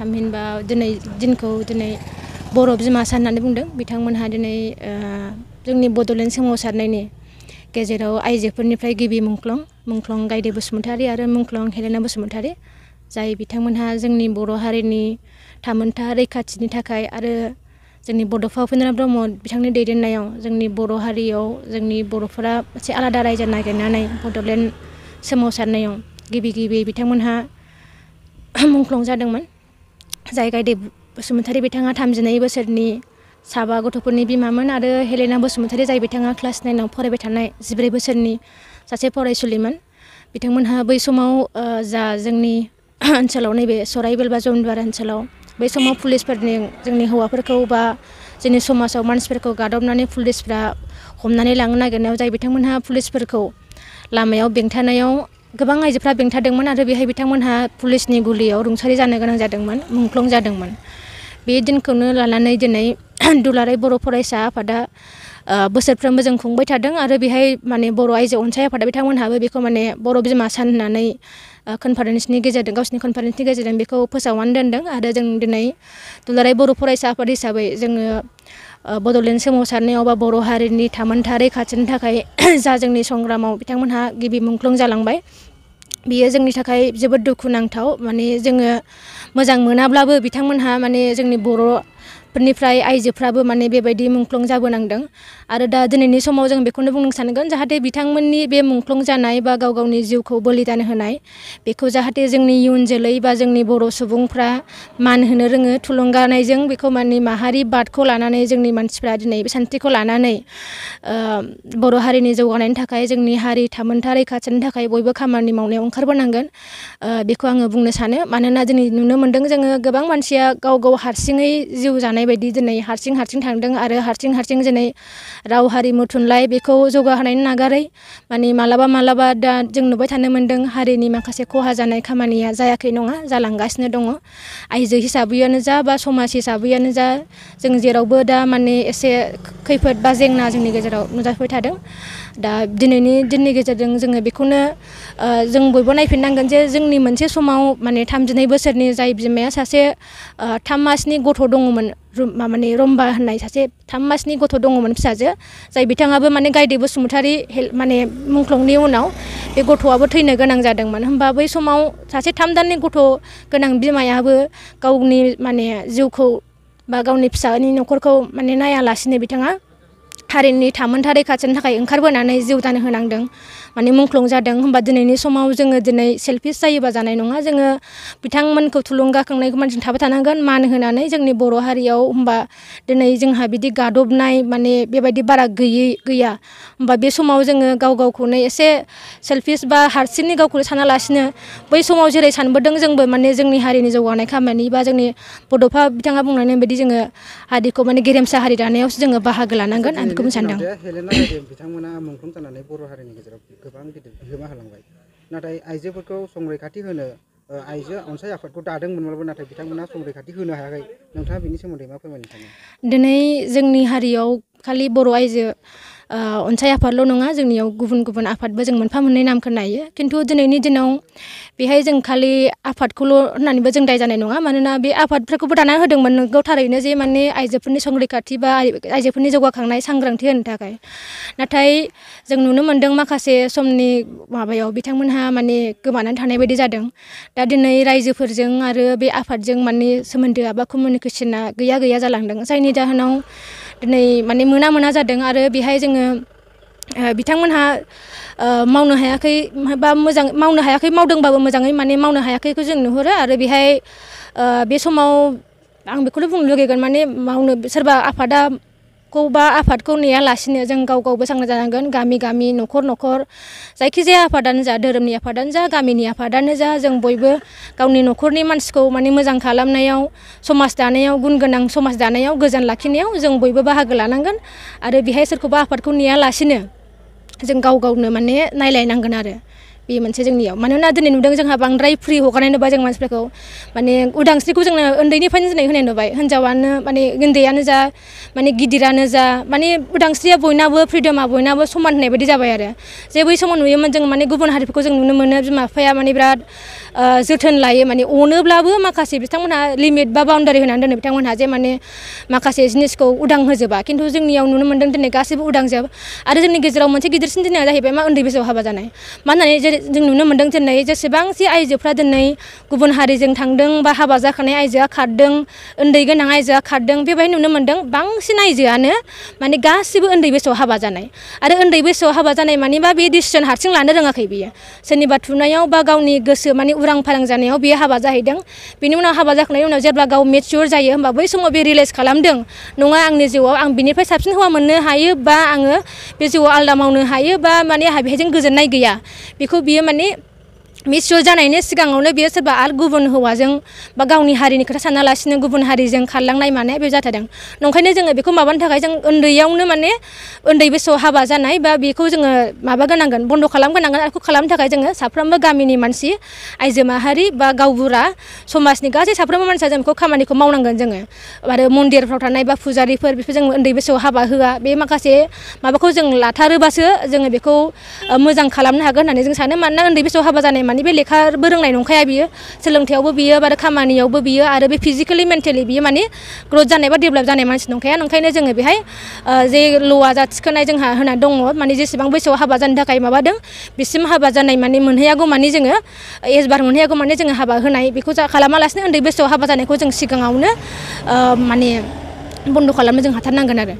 थामहिनबा दिनखौ दिनै बर' बिमा सान होननानै बुंदों। बिथांमोनहा दिनै जोंनि बड'लेण्ड सोमावसारनायनि गेजेराव आइजोफोरनिफ्राय गिबि मुंख्लं गायदे बसुमतारी आरो मुंख्लं हेलेना बसुमतारी, जाय बिथांमोनहा जोंनि बर' हारिनि थामोनथा रैखाथिनि थाखाय आरो जोंनि बड'फा उपेन्द्रनाथ ब्रह्म बिथांनि दैदेननायाव जोंनि बर' हारियाव जोंनि बर'फोरा मोनसे आलादा रायजो नागिरनानै बड'लेण्ड सोमावसारनायाव गिबि बिथांमोनहा मुंख्लं जादोंमोन। जाय गायदे बसुमतारी बिथाङा 32 बोसोरनि साबा गथ'फोरनि बिमामोन आरो हेलेना बसुमतारी जाय बिथाङा क्लास 9 आव फरायबाय थानाय 14 बोसोरनि सासे फरायसुलिमोन। बिथांमोनहा बै समाव जा जोंनि ओनसोलाव नैबे सराइबिल बा जमदुवार ओनसोलाव बै समाव पुलिसफोरनि जोंनि हौवाफोरखौ बा जोंनि समाजाव मानसिफोरखौ गादबनानै पुलिसफ्रा हमनानै लांनो नागिरनायाव जाय बिथांमोनहा पुलिसफोरखौ लामायाव बेंथानायाव गोबां आइजोफ्रा बेंथादोंमोन आरो बेहाय बिथांमोनहा पुलिसनि गुलियाव रुंसारि जानो गोनां जादोंमोन, मुंख्लं जादोंमोन। बे दिनखौनो लानानै दिनै दुलाराय बर' फरायसा आफादा बोसोरफ्रोमबो जों खुंबाय थादों आरो बेहाय माने बर' आइजो अनसाय आफादा बिथांमोनहाबो बेखौ माने बर' बिमा सान होननानै कनफारेन्सनि गेजेरजों गावसिनि कनफारेन्सनि गेजेरजों बेखौ फोसावनानै दोनदों आरो जों दिनै दुलाराय बर' फरायसा आफाद हिसाबै जोङो बड'लेण्ड सोमावसारनायाव बा बर' हारिनि थामोनथा रैखाथिनि थाखाय जा जोंनि संग्रामाव बिथांमोनहा गिबि मुंख्लं जालांबाय, बियो जोंनि थाखाय जोबोद दुखुनांथाव। माने जोङो मोजां मोनाब्लाबो बिथांमोनहा माने जोंनि बर'फोरनिफ्राय आइजोफ्राबो माने बेबायदि मुंख्लं जाबोनांदों आरो दा दिनैनि समाव जों बेखौनो बुंनो सानगोन जाहाथे बिथांमोननि बे मुंख्लं जानाय बा गाव गावनि जिउखौ बलिदान होनाय बेखौ जाहाथे जोंनि इयुन जोलै बा जोंनि बर' सुबुंफ्रा मान होनो रोङो, थुलुंगानायजों बेखौ माने माहारि बादखौ लानानै जोंनि मानसिफ्रा दिनै बे सान्थिखौ लानानै बर' हारिनि जौगानायनि थाखाय जोंनि हारि थामोनथा रैखाथिनि थाखाय बयबो खामानि मावनायाव ओंखारबोनांगोन। बेखौ आङो बुंनो सानो। मानोना दिनै नुनो मोन्दों जोङो गोबां मानसिया गाव हारसिङै जिउ जानाय बायदि दिनै हारसिं थांदों आरो हारसिं दिनै राव हारिमु थुनलाइ बेखौ जौगाहोनायनि नागारै माने मालाबा दा जों नुबाय थानो मोन्दों हारिनि माखासे खहा जानाय खामानिया जायाखै नङा, जालांगासिनो दङ। आइजो हिसाबैयानो जा बा समाज हिसाबैयानो जा जों जेरावबो दा माने एसे खैफोद बा जेंना जोंनि गेजेराव नुजाफैबाय थादों। दा दिनैनि दिननि गेजेरजों जोङो बेखौनो जों बयबो नायफिननांगोन जे जोंनि मोनसे समाव माने 32 बोसोरनि जाय बिमाया सासे 3 मासनि गथ' दङमोन, माने रम्बा होननाय सासे 3 मासनि गथ' दङमोन फिसाजो, जाय बिथाङाबो माने गायदे बसुमतारी माने मुंख्लंनि उनाव बे गथ'आबो थैनो गोनां जादोंमोन। होमबा बै समाव सासे 3 दाननि गथ' गोनां बिमायाबो गावनि माने जिउखौ बा गावनि फिसानि न'खरखौ माने नायालासिनो बिथाङा हारिनि थामोनथा रैखाथिनि थाखाय ओंखारबोनानै जिउ दान होनांदों, माने मुंख्लं जादों। होमबा दिनैनि समाव जोङो दिनै सेल्फिस जायोबा जानाय नङा। जोङो बिथांमोनखौ थुलुंगाखांनायखौ मानसिजों थाबाय थानांगोन मान होनानै जोंनि बर' हारियाव। होमबा दिनै जोंहा बिदि गादबनाय माने बेबायदि बारा गैया। होमबा बे समाव जोङो गावखौनो एसे सेल्फिस बा हारसिंनि गावखौनो सानालासिनो बै समाव जेरै सानबोदों जोंबो माने जोंनि हारिनि जौगानाय खामानि बा जोंनि बड'फा बिथाङा बुंलांनाय बायदि जोङो हारिखौ माने गेरेमसा हारि दानायावसो जोङो बाहागो लानांगोन। आं बेखौ बुंनो सानदों। हेलेना गायदे बिथांमोना मुंख्लं जानानै बर' हारिनि गेजेराव गोबां गिदिर बिहोमा होलांबाय। नाथाय आइजोफोरखौ संरैखाथि होनो आइजो अनसाय आफादखौ दादोंमोनब्लाबो नाथाय बिथांमोना संरैखाथि होनो हायाखै। नोंथाङा बिनि सोमोन्दै मा फोरमायनो सानो? दिनै जोंनि हारियाव खालि बर' आइजो अनसाय आफादल' नङा, जोंनियाव गुबुन आफादबो जों मोनफा मोननै नाम खोनायो। खिन्थु दिनैनि दिनाव बेहाय जों खालि आफादखौल' होननानैबो जों दाय जानाय नङा। मानोना बे आफादफोरखौबो दाना होदोंमोन नोंगौ थारैनो, जे माने आइजोफोरनि संरैखाथि बा आइजोफोरनि जौगाखांनाय सांग्रांथि होनो थाखाय। नाथाय जों नुनो मोन्दों माखासे समनि माबायाव बिथांमोनहा माने गोमानानै थानाय बायदि जादों। दा दिनै रायजोफोरजों आरो बे आफादजों माने सोमोन्दोआ बा कमिउनिकेसना गैया जालांदों, जायनि जाहोनाव दिनै माने मोना जादों। आरो बेहाय जोङो बिथांमोनहा मावनो हायाखै बा मोजां मावनो हायाखै, मावदोंबाबो मोजाङै माने मावनो हायाखैखौ जों नुहुरो। आरो बेहाय बे समाव आं बेखौनो बुंनो लुगैगोन, माने मावनो सोरबा आफादखौ नेयालासिनो जों गावबो सांग्रां जानांगोन। गामि न'खर जायखिजाया आफादानो जा, धोरोमनि आफादानो जा, गामिनि आफादानो जा, जों बयबो गावनि न'खरनि मानसिखौ माने मोजां खालामनायाव, समाज दानायाव, गुन गोनां समाज दानायाव, गोजोन लाखिनायाव जों बयबो बाहागो लानांगोन। आरो बेहाय सोरखौबा आफादखौ नेयालासिनो जों गावनो माने नायलायनांगोन। आरो बे मोनसे जोंनियाव मानोना दिनै नुदों जोंहा बांद्राय फ्रि हगारनाय नुबाय जों मानसिफोरखौ माने उदांस्रिखौ जोंनो उन्दैनिफ्रायनो जोंनो होनाय नुबाय हिन्जावानो माने उन्दैयानो जा माने गिदिरानो जा माने उदांस्रिया बयनाबो फ्रिदमा बयनाबो समान होननाय बायदि जाबाय आरो जे बै समाव नुयोमोन जों माने गुबुन हारिफोरखौ जों नुनो मोनो बिमा बिफाया माने बिराद जोथोन लायो माने अनोब्लाबो माखासे बिथांमोनहा लिमिट बा बाउन्डारि होनानै दोनो बिथांमोनहा जे माने माखासे जिनिसखौ उदां होजोबा खिन्थु जोंनियाव नुनो मोन्दों दिनै गासैबो उदांजोब आरो जोंनि गेजेराव मोनसे गिदिरसिन दिना जाहैबाय मा उन्दै बैसोआव हाबा जानाय मानो होननानै जों नुनो मोन्दों दिनै जेसेबांसि आइजोफ्रा दिनै गुबुन हारिजों थांदों बा हाबा जाखानाय आइजोआ खारदों उन्दै गोनां आइजोआ खारदों बेबायदि नुनो मोन्दों बांसिन आइजोआनो माने गासिबो उन्दै बैसोआव हाबा जानाय आरो उन्दै बैसोआव हाबा जानाय मानिबा बे डिसिसन हारसिं लानो रोङाखै बियो सोरनिबा थुनायाव बा गावनि गोसो माने उरां फारां जानायाव बियो हाबा जाहैदों बिनि उनाव हाबा जाखांनायनि उनाव जेब्ला गाव मेच्युर जायो होमबा बै समाव बे रियेलाइज खालामदों नङा आंनि जिउआव आं बिनिफ्राय साबसिन हौवा मोननो हायो बा आङो बे जिउआव आलदा मावनो हायो बा माने आंहा बेहायजों गोजोननाय गैया बेखौ बियो माने मिस्युर जानायनि सिगाङावनो बियो सोरबा आरो गुबुन हौवाजों बा गावनि हारिनि खोथा सानालासिनो गुबुन हारिजों खारलांनाय माने बे जाथारदों नंखायनो जोङो बेखौ माबानो थाखाय जों उन्दैयावनो माने उन्दै बैसोआव हाबा जानाय बा बेखौ जोङो माबागोनांगोन बन्द' खालामगोनांगोन आरो बेखौ खालामनो थाखाय जोङो साफ्रोमबो गामिनि मानसि आइजो माहारि बा गावबुरा समाजनि गासै साफ्रोमबो मानसिया जों बेखौ खामानिखौ मावनांगोन जोङो आरो मन्दिरफ्राव थानाय बा फुजारिफोर बेफोर जों उन्दै बैसोआव हाबा होआ बे माखासे माबाखौ जों लाथारोबासो जोङो बेखौ मोजां खालामनो हागोन होननानै जों सानो मानोना उन्दै बैसोआव हाबा जानाय माने बे लेखाबो रोंनाय नंखाया बियो सोलोंथायावबो बियो आरो खामानियावबो बियो आरो बे फिजिकेलि मेन्टेलि बियो माने ग्रथ जानाय बा डेभेलप जानाय मानसि नंखाया नंखायनो जोङो बेहाय जे ल'आ जा थिखोनाय जोंहा होना दङ माने जेसेबां बैसोआव हाबा जानो थाखाय माबादों बिसिम हाबा जानाय माने मोनहैयागौ माने जोङो एज बार मोनहैयागौ माने जोङो हाबा होनाय बेखौ खालामालासिनो उन्दै बैसोआव हाबा जानायखौ जों सिगाङावनो माने बन्द' खालामनो जों हाथारनांगोन आरो